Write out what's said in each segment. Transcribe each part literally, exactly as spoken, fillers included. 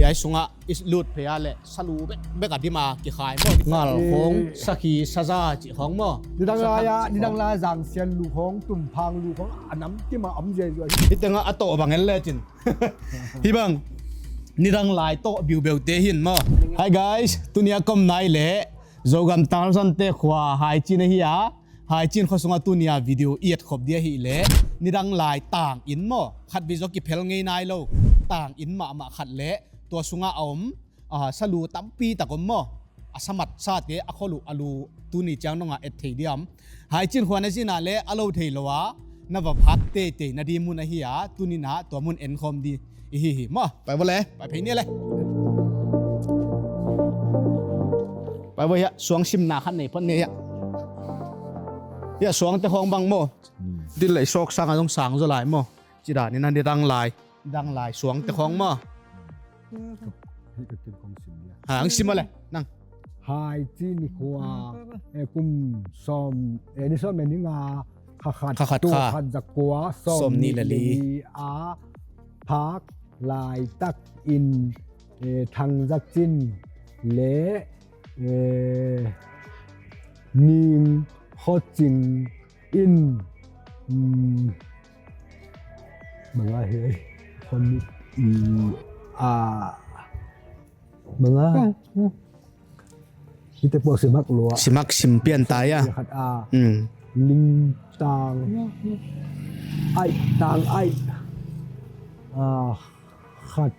Ai sungah i lut phei a leh salu bekbek a dim a kikhai maw. Ngal khawng, sakhi, saza cih khawng maw. Nidang lai-ah, nidang lai-ah zangsian lu khawng, tumphang lu khawng a nam kim a om ziahziah hi. Hih tengah a tawh bang en lecin. Hih bang nidang lai tawh biubiute hi in maw. Hi guys, tuni a ka omna hi leh Zogam Tarzan te khua Haicin ahi a, Haicin khua sungah tuni a video i etkhop ding ahih leh nidang lai tang inn maw, khat vei zaw kiphel ngei nai lo tang inn mahmah khat leh tua sungah a om, ah, salu tampi tak om maw. A samat sate a kholh uh a lu tuni ciang dongah et thei diam. Haicin khua na zin a leh a lo thei lo a na va phat teitei na ding mun ahi a, tuni-in ah tua mun enkhawm ding i hi hi maw. Pai vua le. Pai phei ni le. Pai vua hiah suang simna khat nei phot ni hiah. Hiah suangte khawng bang maw. Dil leh sawk sang a zong sang zaw lai maw. Ci danin a nidang lai, nidang lai suangte khawng maw. Ha, ang sim a le nang. Haicin khua, eh, kum sawm, eh, ni sawm le ni nga, kha khat, kha khat, tul khat za kua, sawm nih le li a phak laitakin, eh, Thang Za Cin le, eh, Ning Khaw Cing in, mm, bang a hi, hon i a, bang a. Hite puak sim hak lua. Sim hak sim pian ta ia. Khat a. Mm. Ling tang. Ai, tang ai. A, khat.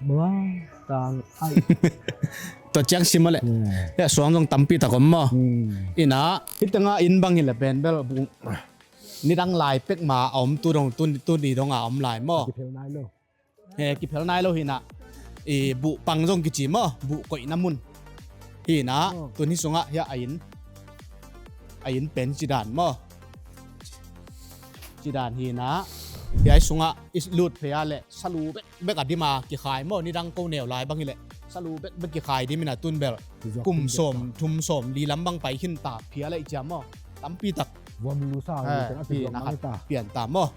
Bang a, tang ai. Tua ciang sim a le. Ya, suang zong tampi tak om maw. Mm. Ina, hih tengah inn bang hi le pen bel bu. Nidang lai pek ma a om tu dong, tu, tuni dong a om lai maw. Kiphel nai lo. He, kiphel nai lo hi na. I buh pang zong kici maw, buh koihna mun. Hi na, tun hi sungah hiah a inn. A inn pen ci dan maw. Ci dan hi na. Hiah sungah i lut phei a leh salu bekbek a dim a kikhai maw, nidang ko neu lai bang hi leh. Salu bekbek kikhai dim hi na tun bel. Kum sawm thum sawm li lam bang pai khin ta phia leh i ciam maw. Tampi tak. Vuam lu sa, hi na khat pian ta maw.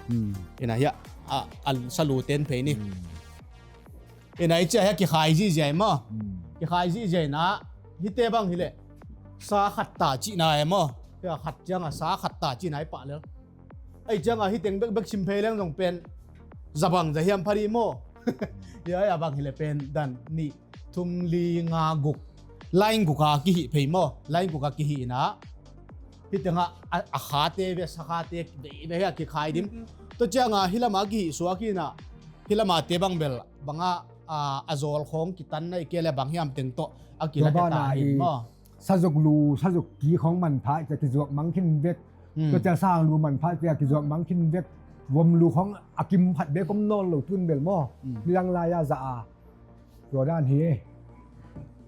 Ina hiah a, a salu ten phei ni. Ina i ciah hiah kikhai zihziah maw. Kikhai zihziah ina hite bang hi leh sa khat ta cihna e maw. Hiah khat ciang a sa khat ta cihna i pah lel. Ai ciang a hiteng bekbek sim phei leng zong pen za bang za hiam pha dih maw. Hiah a bang hi leh pen dan nih thum li nga guk. Line guk a kihih phei maw. Line guk a kihih ina. Hih tengah a, a khate ve, sa khate ve, ve hiah kikhai dim. Tua ciang a hih lam a kihih suak hi na. Hih lam a te bang bel bang a, a, a zawl khawng kitan na i ke le bang hiam teng tawh a kilak ta hi maw. Sa zuk lu, sa zuk ki khawng manpha i ciah kizuak mang khin vek. Tua ciah sang lu manpha i ciah kizuak mang khin vek. Vuam lu khawng a kim phat bek om nawn lo tun bel maw. Nidang lai a za a. Tua dan hi.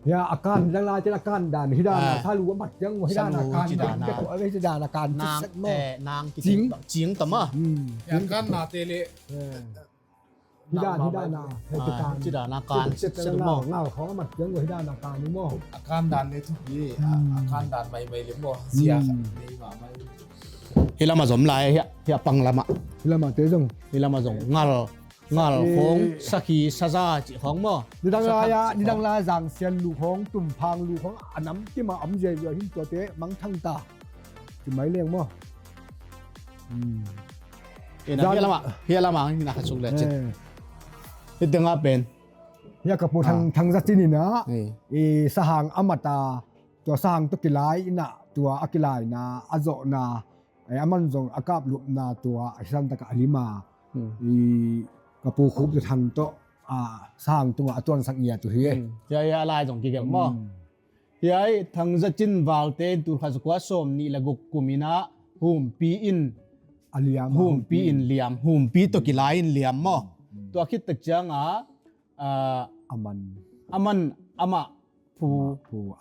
Hiah a kan, nidang lai ciah a kan dan hi dan a, sa lu a mat ciang hi dan a kan. Hi dan a kan. Cing. Cing ta maw. Hiah a kan na te le. Hi dan, hi dan a, hi dan a kan. Ngal khawng a mat ciang hi dan a kan hi maw. A kan dan le thupi, a kan dan maimai le maw. Zia khat nei mahmai. Hi lam a zom lai, hiah, hiah pang lam a. Hi lam a te zong. Hi lam a zong. Ngal, ngal khawng, sakhi, saza cih khawng maw. Nidang lai a, nidang lai a zangsian lu khawng, tumphang lu khawng a nam kim a om ziahziah hi in tuate mangthang ta. Ci mai leng maw. Ina hiah lam a, hiah lam a, ina khat suk le cin. Hih tengah pen. Hiah ka pu Thang, Thang Za Cin ina. I sahang a mat a, tua sahang tawh kilai ina, tua a kilaina, a zawhna, a man zong a kaplupna tua, a hisan taka a lim a. I ka pu Khup Za Thang tawh, a sahang tungah a tuansak ngiat uh hi. Hiah, hiah a lai zong kigelh maw. Hiah Thang Za Cin valte in tul khat za kua sawm nih le guk kum ina humpi in, a liam, humpi in liam, humpi tawh kilai in liam maw. Tua khit tak ciang a, a, a man, a man amah phu,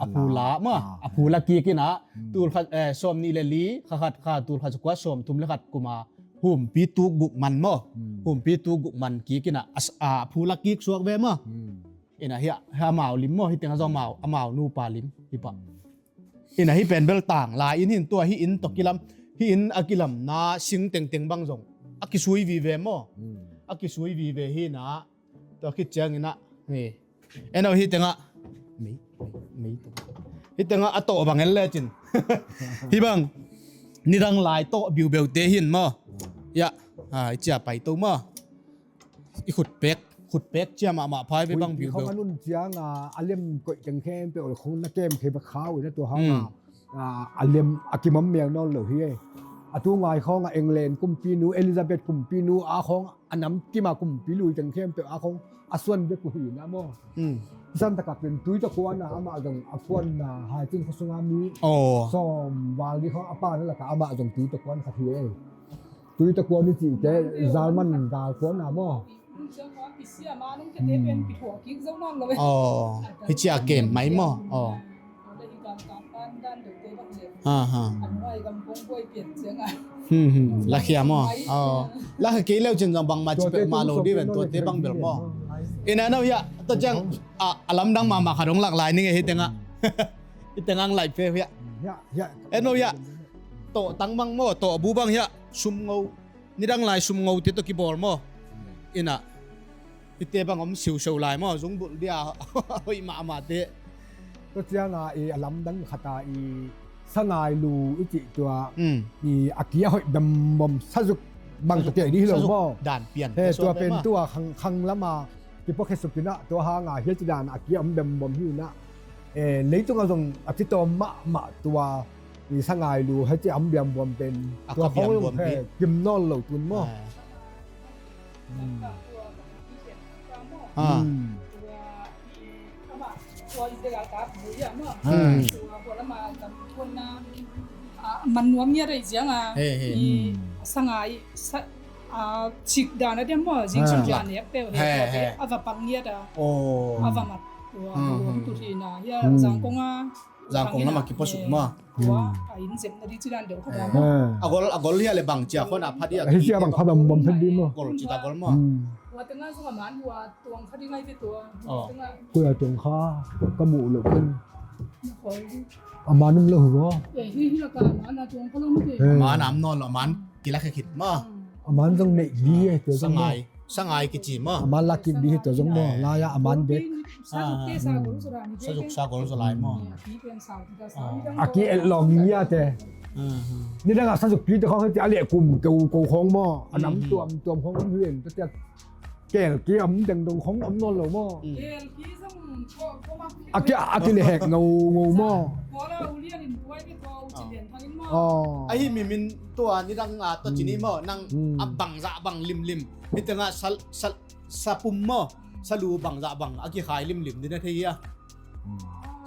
a phu la maw, a phu la kik ina tul khat, eh, sawm nih le li, kha khat kha tul khat za kua sawm thum le khat kum a humpi tuk guk man maw. Humpi tuk guk man kik ina a, a phu la kik suak ve maw. Ina hiah, hiah amau lim maw, hih tengah zong amau, amau nupa lim hi pah. Ina hih pen bel tang lai in hi in tua hih inn tawh kilam, hih inn a kilamna sing tengteng bang zong a kisui vive maw. A kisui vive hi ina tua khit ciang ina Eno hi tengah mei mei mei tengah a tawh bang en lecin hi bang nidang lai tawh biubeute hin maw? Ya, i cia paito maw? I khutpek khutpek cia mahmah phai ve bang biubeu. Khong a nun cianga a lem koih teng khempeuh khong na kem khe bek khau ina tua hanga a lem a kimam mel nawn lo hi. A tu ngai khawng a England kumpinu Elizabeth kumpinu a khawng a nam kima kumpi lui teng khempeuh a khawng a suan bek uh hi na maw? San taka pen tui takuana amah zong a kuanna hai cin khuasunga mi sawm val ni khawng a pana laka amah zong tui takuan khat hi. Tui takuan i cihte zalman galkuana maw? Aw, hi cia kem mai maw? Aw. Lakhia maw? Aw. Lakhia kei leu cin zong bangmah ci peuhmah lo dih ven tuate bang bel maw? Ina no hiah tua ciang a lamdang mahmah khat hong lak lai ning e hi tengah. Hi tengah ang lai pe hiah. En no hiah. Tawh tang bang maw tawh bu bang hiah sumngo. Nidang lai sumngote tawh kibawl maw? Ina hite bang om siuseu lai maw? Zungbulh dia hoih mahmahte. Tua cianga i a lamdang khata i sangai lu i cih tua i a kia hoih bembom sazuk bang tawh kei dih hi lo maw? Dan pian he tua pen tua khang lama kipakhia sukinah tua hanga hiaci dan a kia om bembom hi inah. Leitungah zong a citawm mahmah tua i sangai lu hei ci am biambuam pen tua khong lung he kim nawn lo tun maw? Man nuam ngiat ahi zianga i sangai cik dan a diam maw zing sun dia nek peuh he a va pang ngiat a a va mat tua luang tu hi na hia zangkong a Zangkong lamah kipaw suk maw? A inn zepna ding ci dan deuh khat a maw? A gol a gol hia le bang cia khuana pha dia hi cia bang pha bang bom phen ding maw? Gol ci ta gol maw? Hua tengah zong a man hua tuang kha ding ai ve tua. Kua tuang kha ka muh loh pen a man um lo hi maw? Hi hi laka a man a tuang kha lo maw? A man a am nawn lo a man kilak he khit maw? A man zong neih dih hi tua zong maw? Sangai kici maw? A man lak kik dih hi tua zong maw? Lai-ah a man bek. Sazuk sa gol zaw lai maw? A ki et lawm ngiate. Nidangah sazuk pite khawng heti a leh kum keu ko khawng maw? A nam tuamtuam khawng om hi en tua tia. Kel ki om dengdong khawng om nawn lo maw? A ki a ki le hek ngo ngo maw? Ahi mimin tua nidang a tua cini maw? Nang a bangzah bang limlim. Hi tengah sal sal sapum maw? Salu bangzah bang a kikhai limlim dina thei hia?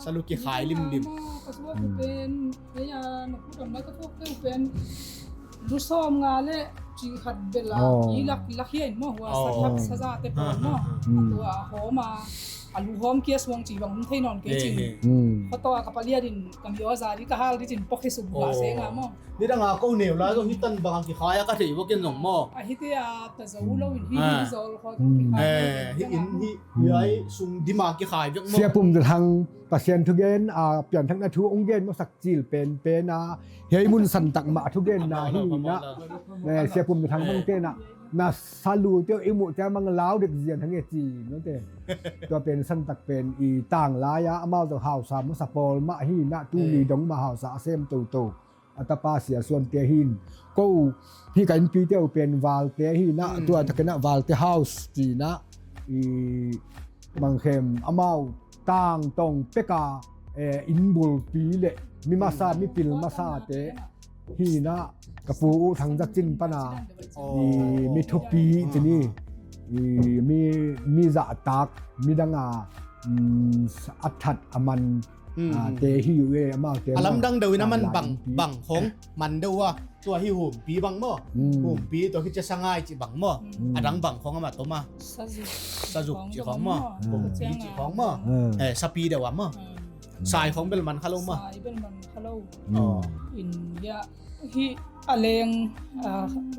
Salu kikhai limlim. Ka suak uh pen hei a na kut am lai ka suak keu pen lu sawm nga le ci khat bel a i lak lak hian maw hua sa thak sa za te pawl maw? A tua a hawm a a lu hawm kia suang ci bang um thei nawn kei cin. Khuataw a ka paliat in ka mi aw za di ka hal di cin pok he sum hua se nga maw? Nidang a ko neu lai zong hi tan bang a kikhai a ka thei bawkin zong maw? A hi te a ta zo lo in hi hi zol khaw zong kikhai hi in hi hi ai sung dima kikhai bek maw? Sia Pum Za Thang Pasian thugen a pianthakna thu ong gen masak cil penpen a hei mun santak mah thugenna hi na. Sia Pum Za Thang bang tenah na salu teo i muh tia mang lau dek zian hang e ci note. Tua pen santak pen i tang lai a amau zong hausa masa pawl mah hi na tuni dong mah hausa a sem toto. A tapa sia suante hin ko hi ka innpite uh pen valte hi na tua takinah valte house ci na i bangkhem amau tangtong peka innbulpi le mi masa mipil masate hi na ka pu uh Thang Za Cin pana i mi thupi cini i mi mi zahtak midanga a that a man te hi uh e amaute a lamdang deuh in a man bang bang khong man deuh a tua hi humpi bang maw? Humpi tua hi cia sangai ci bang maw? A dang bang khong a mat toma sazuk ci khong maw? Humpi ci khong maw? Sapi deuh a maw? Sai khong bel man kha lo maw? Sai bel man kha lo. In ya hi a leng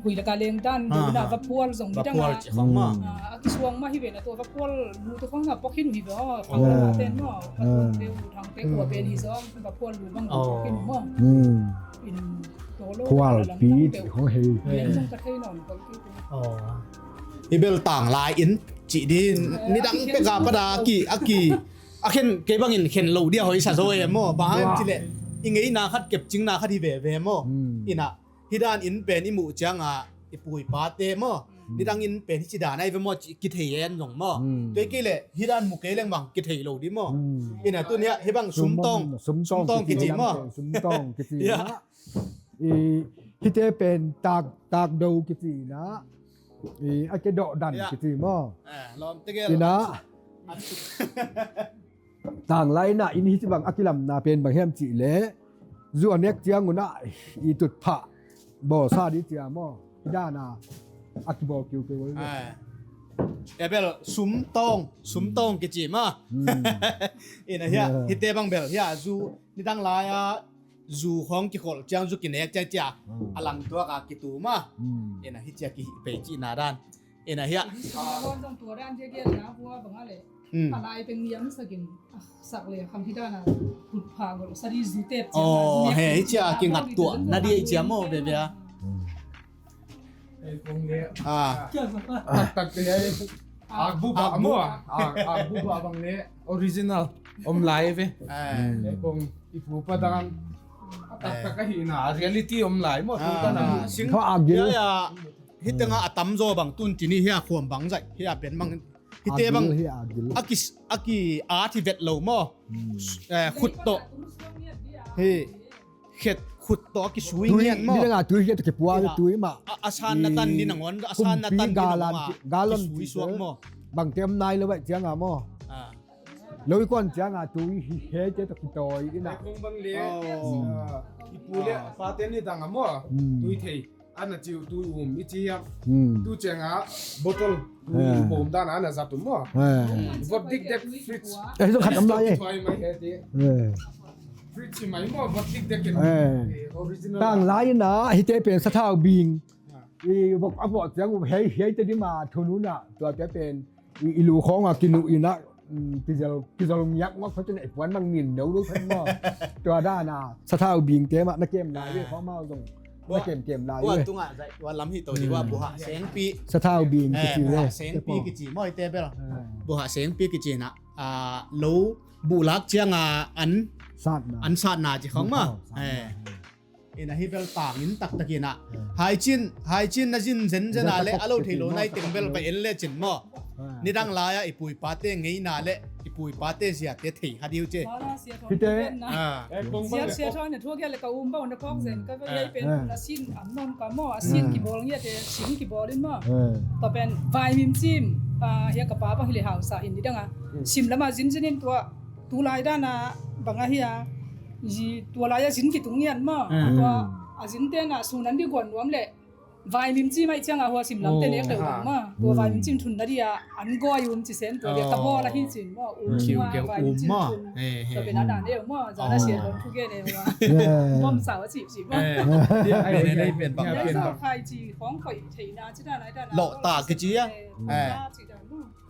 hui laka leng dan deuh ina va phual zong midang a a kisuang mah hi ve na tua va phual lu tu khong na pok hin hi ve aw khang ten maw va tuang te u thang te kua pen hi zong va phual lu bang pok hin maw? In tolo phual pi ti khong hei leng zong ka thei nawn kol ki tu. Hi bel tanglai inn cih dih, nidang pek a pat a ki, a ki, a khen, kei bangin khen lo dih a hoih sa zaw e maw. Bang hang hiam cih leh i ngeina khat, kepcingna khat hi veve maw. Hmm. Ina, hih dan inn pen i muh ciang a, i pu i pate maw, hmm, nidang inn pen hici dan ahi ve maw cih kithei en zong maw. Hmm. Tua hi kei leh hih dan mu kei leng bang kithei lo dih maw. Hmm. Ina tun hiah, hih bang sumtawng, sumtawng, sumtawng kici maw. Sumtawng kici maw. Ya. I, hihte pen tak, takdo kici na. I, a ke dawhdan, ya, kici maw. Eh, lawm tegel. Ina. Tanglai na inn hici bang a kilamna pen bang hiam cih leh, zu a nek ciangun ah i tutphah bawlsa dih cia maw. Hih dan a a kibawl kiukiu. Eh. Tua bel sumtawng, sumtawng kici maw. Hmm. Ina hiah, ya, hihte bang bel hiah zu nidang lai a zu khawng kikholh ciang, zu kinek ciang cia, hmm, a langtuak a kitu maw. Hmm. Ina hih cia kihih pei cihna dan. Ina hiah. Tua dan dia giat na bua bang a leh. Hmm. A lai peng niam sakin, ah, sak le kham hih dan a tutphah gol sadi zu tep ciang. Oh, he, hih cia kingat tuah na dih cia maw, bebe a. Hmm. Eh, kong le. Ah. Taktak te ai. Akbu ba maw. Ah, akbu ba bang le original om lai ve. Eh. Eh, kong i pu pa dan. Taktak ka hi na reality om lai maw. Ah, tu ta na. Sing. Kha agil. Ya, ya. Hih tengah a tamzaw bang tun cini hiah khuam bang zaih hiah pen bang. Hihte bang. Agil, hiah agil. A ki, a ki at hi vet lo maw. Hmm. Eh, khut tawh. Hih. Khet khut tawh a kisui ngiat maw. Tui, nidang a tui khet tawh kipua, tui mah. A, a sanna tan ni nangawn, a sanna tan ni nangawn a kisui suak maw. Bangte om nai lo baih ciang a maw. Ah. Lo i kuan ciang a tui hi he te tawh kitawi ina. Ai kong bang le. Oh. Ah, i pu le, ah, pate nidang a maw. Hmm. Tui thei. Ana ciu tui um i ci hiam. Hmm. Tu ciang a bottle. Eh. Bawm dan a na zat um maw. Eh. Vot dikdek fridge. Eh, zong khat om lai e. Thuai mai he ti. Eh. Fridge mai maw, vot dikdek in. Eh. Eh, original. Tanglai ina, hihte pen sathau bing. Ah. I vok a vok ciang um hei, hei te di ma thunu na, tuate pen. I, i lu khawng a kinu ina, mm, kizol, kizol ngiak ngok khat in i puan mang nin do do khat maw. Tua dan a, sathau bing te mah, na kem lai ve, ah, khawng mau zong. Na kem kem lai ve. Tua tungah zai, tua lam hi to di ua, hmm, buhah sengpi. Sathau bing, eh, kici buhah ve. Sengpi kici maw, i te bel. Eh. Buhah sengpi kici na, ah, lo buh lak ciang a an satna. An satna ci khawng maw. Buhah satna. Eh. Ina hi bel tangin taktakin ah. Hmm. Haicin, haicin na zin zenzen a le a lo thei lo nai teng bel va en le cin maw. Hmm. Nidang lai-ah i pu i pate ngeina le i pu i pate ziate thei kha diu ci. Hite. Ah. Zia sia thawn na thuak ia le ka um bau na kawk zen ka va ia i pen na sin am non ka maw, a sin kibawl ngiate sin kibawl in maw. Hmm. Tua pen vaimim cim, ah, hia ka pa bang hi le hausa in nidang a. Hmm. Sim lama zinzen in tua. Tulai dana bang ahi a, tua lai-a zin kitung ngiat maw. Mm. Tua a zin tena sun an diguan nuam le vaimim cim aih cianga hua simlam te nek deuh dang maw. Tua vaimim cim thun na dia an goi um ci sen tua dia ka bawl ahi cin maw. Um kiu kiu um maw. Tua pen a dan eu maw, zana sia don thu gen eu maw. Bom sau a cip cip maw. Khaici khong koih theina ci dana dana. Loh ta kici a.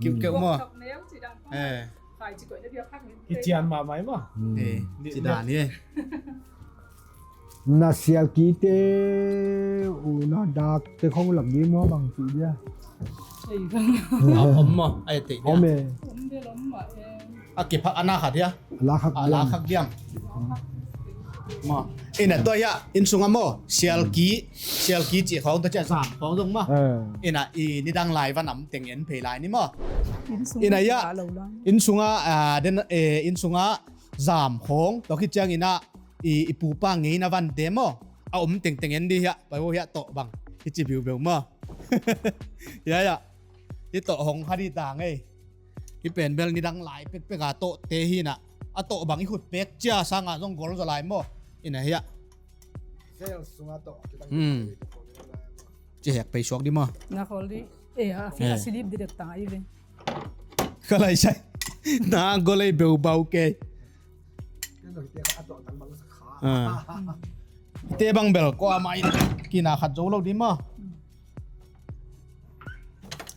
Kiu kiu maw. Khaici koih na dia khak ni. Kician mahmah maw. Ci dan hi. Na sialkite u na dakte khong lak ding maw bang ci dia. Om maw. Ai te dia. Om e. A kiphak a na khat dia. A la khak diam. Maw. Ina tua hia inn sunga maw sialki, sialki ci khong tua cia zam khong zong maw. Ina i nidang lai van am teng en phei lai ni maw. Ina hia inn sunga, ah, den, eh, inn sunga zam khong tua khit ciang ina i, i pupa ngeina vante maw. A om tengteng en di hia pai hia tawh bang. Hi ci biubeu maw. Hia hia. Hi tawh hong kha di ta ngei. Hi pen bel nidang lai pekpek a tawhte hi na. A tawh bang i khut pek cia sanga zong gol zaw lai maw. Ina hia. Ci hek pei suak di maw. Na khol di. Eh, a silip di dek tang ai ve. Ka lai sai. Na gol ei beu bau kei. Te bang bel ko a mai kina khat zo lo di maw.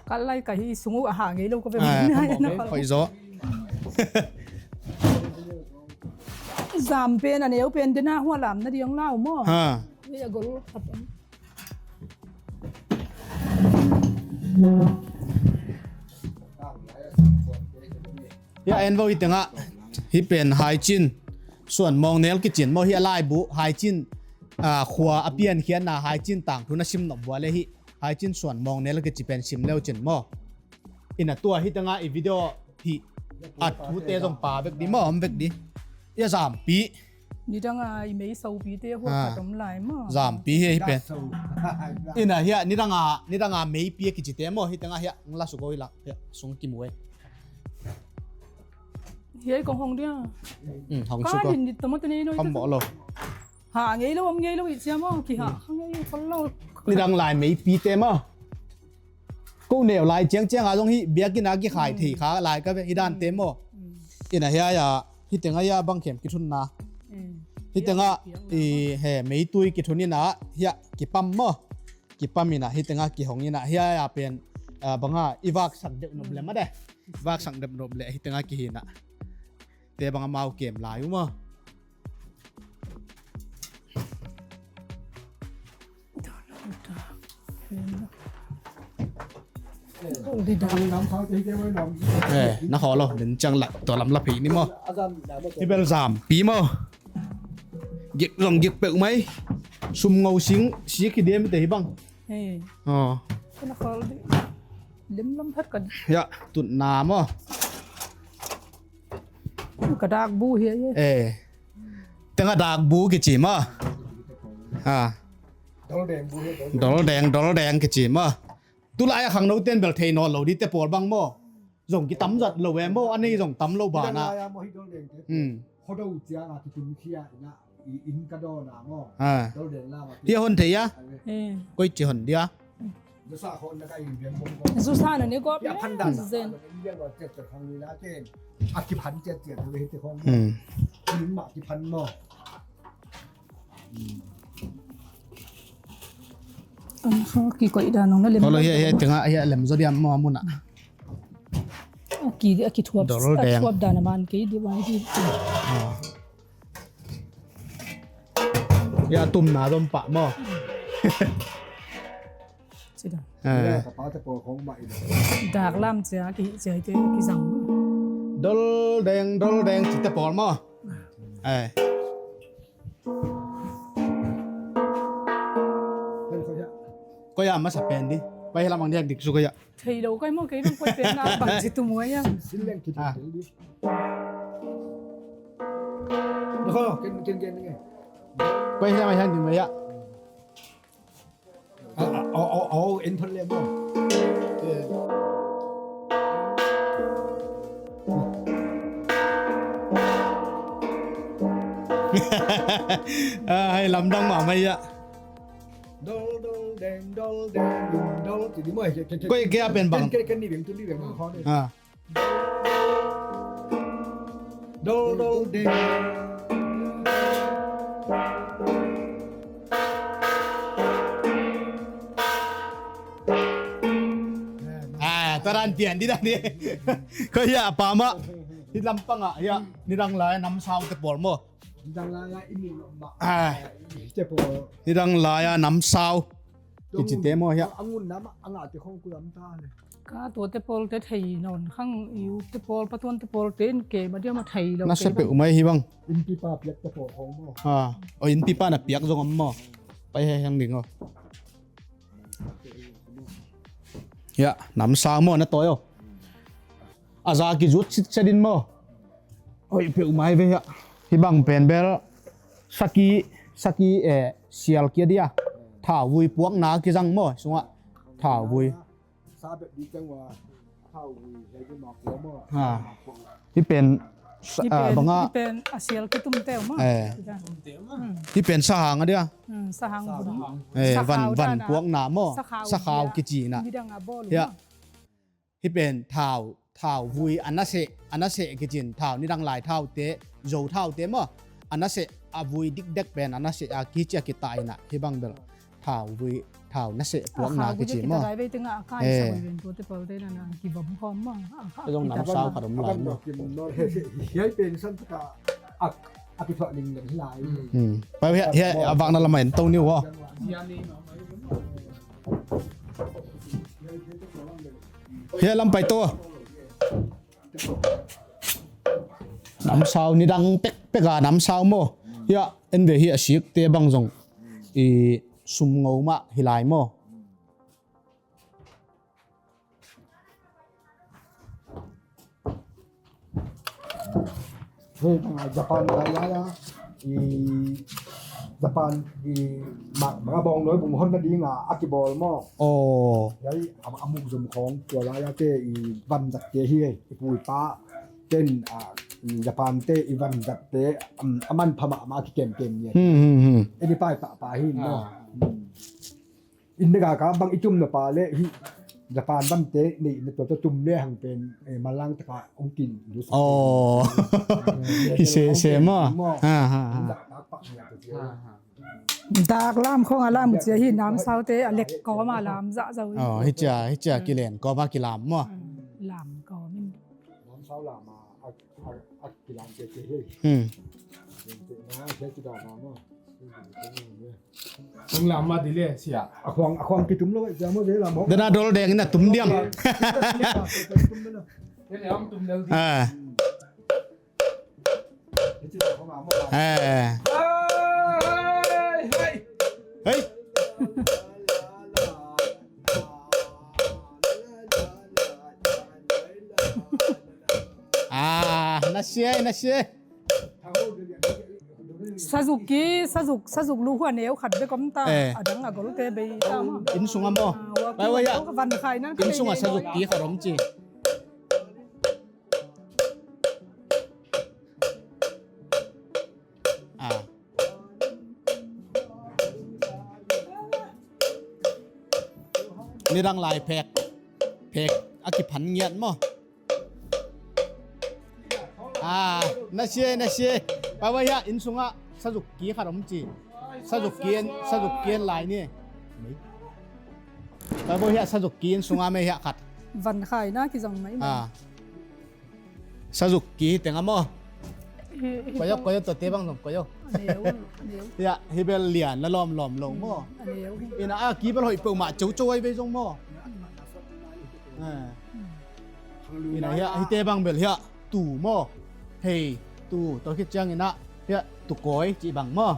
Ka lai ka hi sung uh a ha ngei lo ka ve. Khoi zo. Zam pen a neu pen dena hua lam na diang lau maw. Ha. Ei a gol khat. Hia en vo hi tengah, hih pen Haicin Suan Mawngnel kici in maw, hih a laibu Haicin, ah, khua a piankhiatna Haicin tangthu na sim nop buai le hih Haicin Suan Mawngnel kici pen sim leu cin maw. Ina tua hi tengah i video hih a thute zong pa vek di maw, om vek di. Hia zampi. Nidang a i mei sopite huat khat om lai maw. Zampi hi hi pen. Ina hia nidang a, nidang a meipi a kicite maw, hi tengah hia ngla suk o hi la, hia sung kimu e. Hia i kong hong dia. Hmm, hong suk o. Ka din dit tama tene no. Kam mo lo. Ha ngei lo, om ngei lo i cia maw, ki ha. Ka ngei kol lo. Nidang lai meipite maw. Ko neu lai ciangciang a zong hih biakinn a kikhai thei kha lai ka ve hi dante maw. Ina hia ya, hi tengah ya bang khem kithunna. Hi tengah i he meitui kithun ina hia kipam maw. Kipam ina hi tengah kihong ina hia ya pen, ah, banga i vaksak deuh nop le mah de. Vaksak deuh nop le hi tengah kihina. Te banga mau kem lai uh maw. Eh, na khaw lo, den ciang la, tua lam la phei ni maw. Hi bel zampi maw. Gik zong gik peuh mai. Sum ngo sing, si ki diam te hi bang. He. Oh. Ka na khawl di. Lim lam phat ka di. Ya, tutna maw. Ka dak bu hi a ye. Eh. Tengah dak bu kici maw. Ha. Dol deng bu hi, dol deng. Dol deng, dol deng kici maw. Tulai a khangno ten bel thei nawn lo di te pawl bang maw. Zong kitam zat lo e maw, a nei zong tam lo bana. Hidang lai a maw hi dol deng te. Hmm. Hodo ciang a kitun khia ina i inn ka dawn a maw. Ha. Dol deng la maw. Hia hon thei a? Ave. Eh. Koi ci hon dia. Zusa hon na ka inn biang bong bong. Zusa na ni ko. Hia phan dan na zen. Inn biang lo chet chet khang ni la ken. A kiphan chet chet ve hi te khong. Hmm. Inn mah kiphan maw. An kha kikoih dan nong na lem. Holo hia, hia tengah hia lem zaw diam maw a mun ah. A ki, a kithuap, dol deng, a thuap dan a man kei di vai di. Ah. Hia tumna zom pah maw. Ci dan. Eh. Dak lam cia, ki cia hi te kizang. Dol deng, dol deng ci te pawl maw. Eh. Koi a masa pen di. Pai hi lam ang diak dik su koi a. Thei lo koi maw kei bang koi pen na bang ci tu muai a. Sin leng ki pen di. Nako, ken, ken, ken, ken. Koi hi lam ang diak dik muai a. Au, au, au, au, en phot le maw. Ah, hai lamdang mahmah ia. Dol, dol, deng, dol, deng, dol. Ci di maw, ke, ke, ke. Koi, kei a pen bang. Ken, ken, ken ni beng, tu ni beng, maw, khaw ni. Ah. Dol, dol, ding. Ah, tua dan pian di dan di. Koi hia a pa mah. Hih lampang ah hia nidang lai a namsau te pawl maw. Nidang lai a i mu mah. Ah. Te pawl. Nidang lai a namsau. Kici te maw hia? A ngun nam a ngah te khong kulam ta le. Ka tua te pawl te thei nawn khang i u te pawl, patuan te pawl te in ke ma dia ma thei lo. Na se peuh mai hi bang. Innpipa piak te pawl khong maw. Ha. O innpipa na piak zong om maw. Pai he heng ding o. Hia, namsau maw na tawi o. A za kizut sitset in maw. Hoih peuh mai ve hia. Hih bang pen bel saki, saki, eh, sial kia dia. Thauvui puakna kizang maw, sungah thauvui. Ha. Hih pen sa-, hih ah, pen, banga hih pen a sial kitum teu maw. Eh. Hmm. Hih pen sahang a dia. Hmm, sahang bun. Eh, sakhau van, van dan a puakna maw. Sakhau kici na. Midang a bawl maw. Hia. Hih pen thau, thauvui a naseh, a naseh kicin, thau nidang lai thaute, zo thaute maw. A naseh, a vui dikdek pen a naseh a kici a kitah inah, hih bang bel thauvui, thau naseh puakna kici maw. Eh. Zong namsau khat om lai maw. Hiai pen san taka a, a kithuah ling leng hi lai. Hmm. Pai hia, hia, a vakna lamah en to ni uh aw. Hia lam pai to. Namsau nidang pekpek a namsau maw? Hiah en ve, hi a sikte bang zong i sumngo mah hi lai maw? Hei, tanga Japan lai lai a, i Japan i ma ma bawng noi bung hon na dinga a kibawl maw? Aw. Yai a muk zum khawng tua lai a te i van zat te hi, i pu i pa ten a Japan te i van zat te a manpha mahmah a kikem kem ni. Hmm hmm hmm. Eni pai pahpah hi maw? Inn na gaka bang i tum na pa le hi Japan bante nei na tua tua tum le hang pen malang taka ong kin lu sa. Aw. Hi se se maw? Ha ha ha. Dak lam khong a lam cia hi namsaute a lek kawm a lam zahzau hi. Aw, hi cia hi cia kilen kawm a kilam maw? Lam kawm in. Namsau lam a a a kilam cia cia hi. Hmm. Cia cia na cia cia da na maw? Tung lam ma dile sia. A khuang a khuang kitum lo cia maw dile lam maw? Dana dol deng in a tum diam. Dile lam tum del di. Ah. Eh. Hei. Ah, na sia, na sia. Sazuki, sazuk, sazuk lu hua neu khat bek om ta. Eh. A dang a golte bei ta maw? Inn sunga maw? Ah, bai wa ya. Van khai nan. Inn sunga sazuki khat om ci. Ah. Nidang lai phek phek a kiphan ngiat maw? Ah, na sia, na sia. Pai wa hiah inn sunga sazuk ki khat om ci. Sazuk ki en, sazuk ki en lai ni. Pai wa hiah sazuk ki inn sunga me hiah khat. Van khai na kizang mai mai. Ah. Sazuk ki hi teng a maw? Koyo, koyo, tua te bang zong koyo. Hiah hi bel lian la lawm lawm lo maw? Ina a ki bel hoih peuhmah coco ai vei zong maw? Ina hiah hi te bang bel hiah tu maw? Hei tu, tua khit ciang ina hiah tu kawi cih bang maw?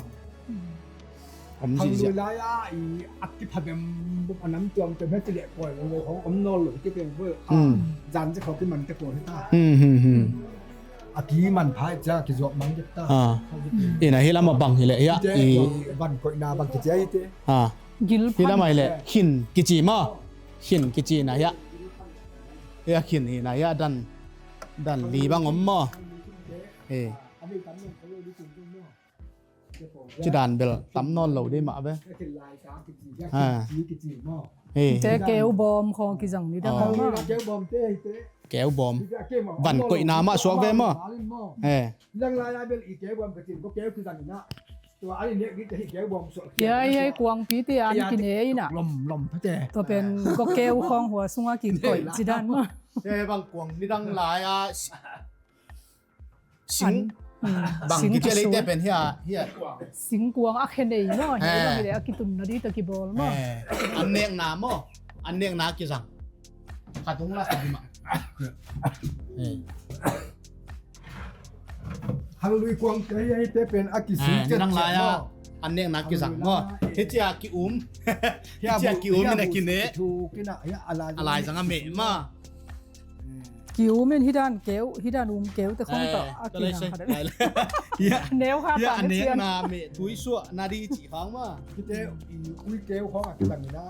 Om zizia. Lai a i a kipha bem buk a nam tuam tuam he ti leh kuai lo khong om nawl lo ti peng buk. Zan ci khong kiman te kuai ta. A kiman phai cia kizuak mang dek ta. Ina hi lam a bang hi leh hiah i van koihna bang kicia hi te. Hi lam a hi leh khin kici maw? Khin kici na hiah. Hiah khin hi na hiah dan dan li bang om maw? Hi. Ci dan bel tam nawn lo dei mah ve. Te keu bawm khaw kizang ni dang mah. Keu bawm. Van koihna mah suak ve maw? Hiai, hiai kuangpi te an kine ina. Tua pen ko keu khawng hua sunga kikoih ci dan mah. Hiai bang kuang nidang lai a Sing bang kici leite pen hia, hia. Singkuang a khe nei maw, hia bang le a kitunna di ta kibawl maw. An nekna maw, an nekna kizang. Khatung la sa di mah. Hang lui kuang te hia hite pen a kisui nang lai a an nekna kizang maw. Hicia ki um. Hicia ki um in a kine. A lai zang a meh maw. Ki um in hidan keu, hidan um keu te khong tawh a kinang khat. Neu kha ta a nekna meh tui suah na di cih khang ma. Hite ui keu khong a kilang ina.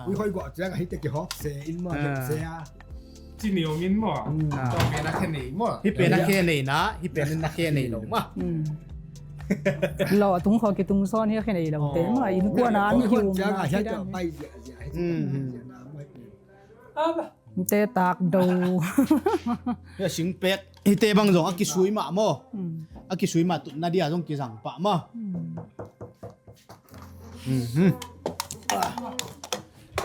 Ui hoi guah ciang a hite kihawk se in ma se a. Ci ni om in maw. Tawh pen a khe nei maw. Hi pen a khe nei na, hi pen in a khe nei lo ma. Lo a tung khaw kitung sawn hi a khe nei lo te ma. Innkuan a an ki um na. Te tak do. Hia singpek hite bang zong a kisui mah maw. A kisui mah tutna dia zong kizang pah maw.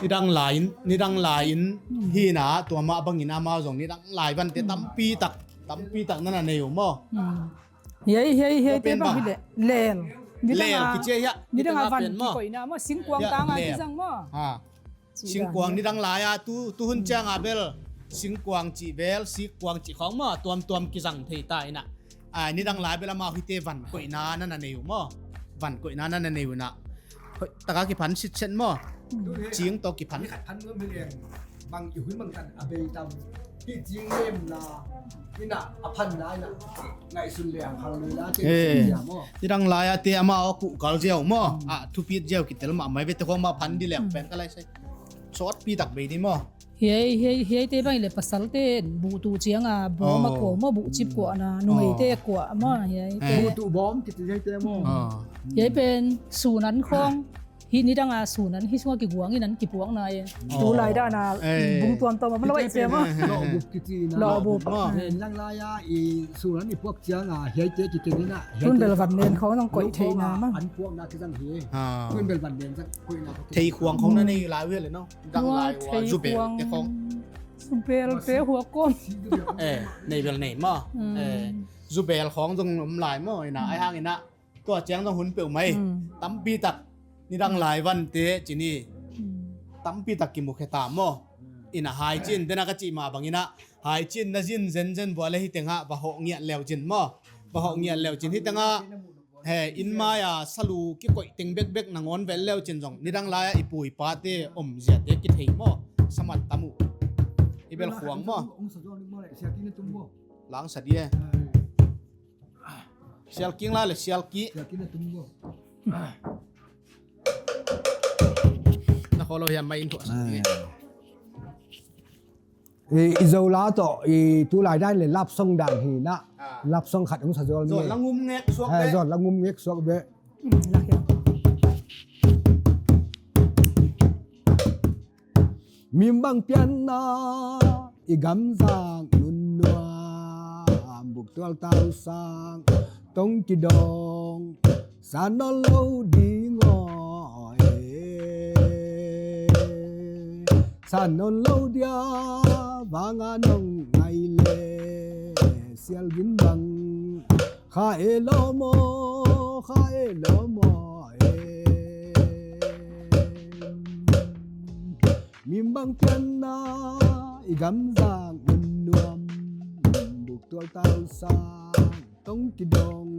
Nidang lai-in, nidang lai-in hina tua mah bangin amau zong nidang lai vante tampi tak, tampi tak nana nei uh maw. Hiai, hiai, hiai te bang hi leh lel. Lel kici a hiah. Nidang a van kikoihna maw, singkuang tanga kizang maw. Singkuang nidang lai-a tu, tuhun cianga bel singkuang cih bel, sikkuang cih khawng maw, tuamtuam kizang thei ta inah. Ah, nidang lai bel amau hite van koihna na na nei uh maw? Van koihna na na nei uh na. Hoih taka kiphan sitset maw? Cing tawh kiphan. Khat phan nuam hi leng bang i hun bang tan a bei tam. Hi cing nemna ina a phanna ina ngaihsun leng khang nuina te. Eh, sia maw? Nidang lai a te amau a kuhkal ziau maw? Ah, thupit ziau kitel mahmah ve te khong mah phan di leng pen ka lai sai. Sawtpi tak bei di maw? Hiai, hiai, hiaite bang i le pasalte buh tuh cianga bawm a kuah maw, buh cip kuahna, numeite kuah maw, hiaite. Buh tuh bawm kiti hiaite maw. Hiai pen sunan khawng. Hih nidanga sunan hih sunga kiguangin an kipuakna e. Tulai dana bung tuamtuam a man lo aih cia maw. Lawhbup kiti na. Lawhbup. Nidang lai-a i sunan i puak cianga hiaite kikengina. Tun bel van nen khawng zong koih theihna maw. An puakna kizang hi. Tun bel van nen zang koihna. Thei khuang khawng na nei lai uh hi le no. Dang lai ua, zubel te khong. Zubel te hua kom. Eh, nei bel nei maw. Eh, zubel khong zong om lai maw. Ina, ai hang ina. Tua ciang zong hun peuh mai. Tampi tak nidang lai vante cini. Tampi tak kimukhia ta maw. Ina hai cin, dena ka cih mah bang ina. Hai cin na zin zenzen bua le hi tengah va hawh ngiat leu cin maw. Va hawh ngiat leu cin hi tengah. He, inn mai-a salu kikoih teng bekbek nangawn vel leu cin zong nidang lai-a i pu i pate om ziate kithei maw? Samat tam uh. I bel khuang maw? Langsa di e. Sialking lai le sialki. Na kholo hiam mai in thuah sa di e. I, i Zola tawh i tulai dan le love song dan hi na. Love song khat hong sa zual ni. Zawh la ngum ngek suak beh. Zawh la ngum ngek suak beh. Mimbang pianna i gamzang nunnuam buktual tausang tong kidong. Sa nawn lo ding aw e. Sa nawn lo dia vanga nong ngai le sial gin bang. Kha e lo maw, kha e lo maw e. Mimbang pianna i gamzang nunnuam buktual tausang tong kidong.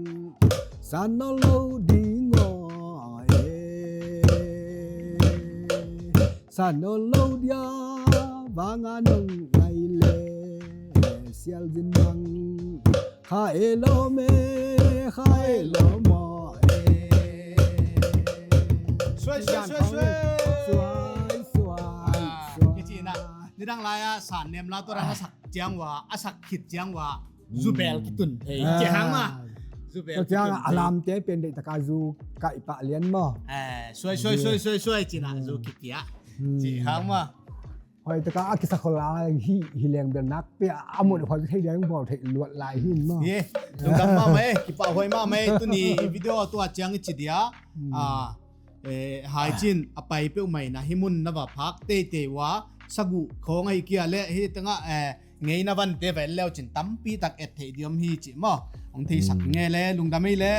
Sa nawn lo ding aw e. Sa nawn lo dia vanga nong ngai le sial zin bang. Kha e lo me, kha e lo maw e. Suai, suai, suai, suai. Suai, suai. Kici na. Nidang lai-a san nem la tua dang a sak ciang ua, a sak khit ciang ua. Zubel kitun thei. Cih hang ma. Zubel kitun thei. Alamte pen deih taka zu kaih pah lian maw. Eh, suai, suai, suai, suai, suai, cina zu kitia. Cih hang ma. Hoih taka a kisakhol a hi, hi leng bel nak pia a mun hoih thei lian bawl thei luat lai hi maw. Ye, lungdam mahmah e, kipah hoih mahmah e, tuni video tua ciang i ci dia. Ah, eh, hai cin a pai peuh mai na hi mun na va phak teitei ua, sagu khawng ahi kia le hi tengah, eh, ngeina vante va en leu cin tampi tak et theih diam hi cih maw. Hong theisak nge le, lungdam ei le.